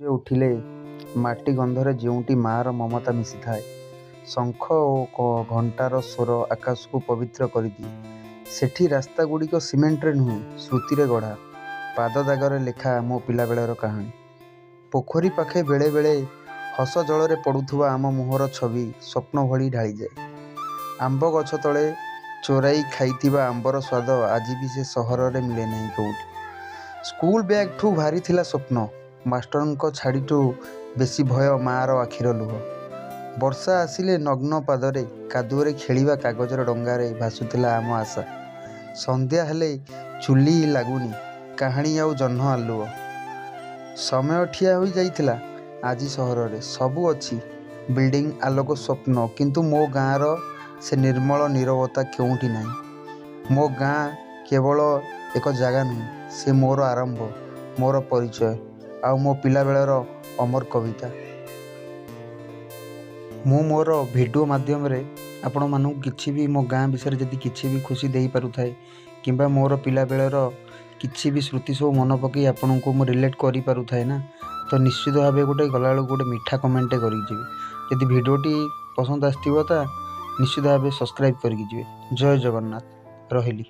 ସୂର୍ଯ୍ୟ ଉଠିଲେ ମାଟି ଗନ୍ଧରେ ଯେଉଁଠି ମାଆର ମମତା ମିଶିଥାଏ, ଶଙ୍ଖ ଓ ଘଣ୍ଟାର ସ୍ୱର ଆକାଶକୁ ପବିତ୍ର କରିଦିଏ, ସେଠି ରାସ୍ତାଗୁଡ଼ିକ ସିମେଣ୍ଟରେ ନୁହେଁ, ସ୍ମୃତିରେ ଗଢ଼ା। ପାଦ ଦାଗରେ ଲେଖା ମୋ ପିଲାବେଳର କାହାଣୀ। ପୋଖରୀ ପାଖେ ବେଳେବେଳେ ହସ ଜଳରେ ପଡ଼ୁଥିବା ଆମ ମୁହଁର ଛବି ସ୍ୱପ୍ନ ଭଳି ଢାଳିଯାଏ। ଆମ୍ବ ଗଛ ତଳେ ଚୋରାଇ ଖାଇଥିବା ଆମ୍ବର ସ୍ୱାଦ ଆଜି ବି ସେ ସହରରେ ମିଳେ ନାହିଁ କେଉଁଠି। ସ୍କୁଲ ବ୍ୟାଗଠୁ ଭାରି ଥିଲା ସ୍ୱପ୍ନ, ମାଷ୍ଟରଙ୍କ ଛାଡ଼ିଠୁ ବେଶୀ ଭୟ ମାଆର ଆଖିର ଲୁହ। ବର୍ଷା ଆସିଲେ ନଗ୍ନ ପାଦରେ କାଦୁଅରେ ଖେଳିବା, କାଗଜର ଡଙ୍ଗାରେ ଭାସୁଥିଲା ଆମ ଆଶା। ସନ୍ଧ୍ୟା ହେଲେ ଚୁଲି ଲାଗୁନି କାହାଣୀ ଆଉ ଜହ୍ନ ଆଲୁଅ। ସମୟ ଠିଆ ହୋଇ ଯାଇଥିଲା। ଆଜି ସହରରେ ସବୁ ଅଛି, ବିଲ୍ଡିଂ, ଆଲୋକ, ସ୍ୱପ୍ନ, କିନ୍ତୁ ମୋ ଗାଁର ସେ ନିର୍ମଳ ନୀରବତା କେଉଁଠି ନାହିଁ। ମୋ ଗାଁ କେବଳ ଏକ ଜାଗା ନୁହେଁ, ସେ ମୋର ଆରମ୍ଭ, ମୋର ପରିଚୟ ଆଉ ମୋ ପିଲାବେଳର ଅମର କବିତା। ମୁଁ ମୋର ଭିଡ଼ିଓ ମାଧ୍ୟମରେ ଆପଣମାନଙ୍କୁ କିଛି ବି ମୋ ଗାଁ ବିଷୟରେ ଯଦି କିଛି ବି ଖୁସି ଦେଇପାରୁଥାଏ କିମ୍ବା ମୋର ପିଲାବେଳର କିଛି ବି ସ୍ମୃତି ସବୁ ମନେ ପକାଇ ଆପଣଙ୍କୁ ମୁଁ ରିଲେଟ୍ କରିପାରୁଥାଏ ନା, ତ ନିଶ୍ଚିତ ଭାବେ ଗୋଟେ ଗଲାବେଳକୁ ଗୋଟେ ମିଠା କମେଣ୍ଟଟେ କରିକି ଯିବେ। ଯଦି ଭିଡ଼ିଓଟି ପସନ୍ଦ ଆସିଥିବ, ତ ନିଶ୍ଚିତ ଭାବେ ସବସ୍କ୍ରାଇବ୍ କରିକି ଯିବେ। ଜୟ ଜଗନ୍ନାଥ, ରହିଲି।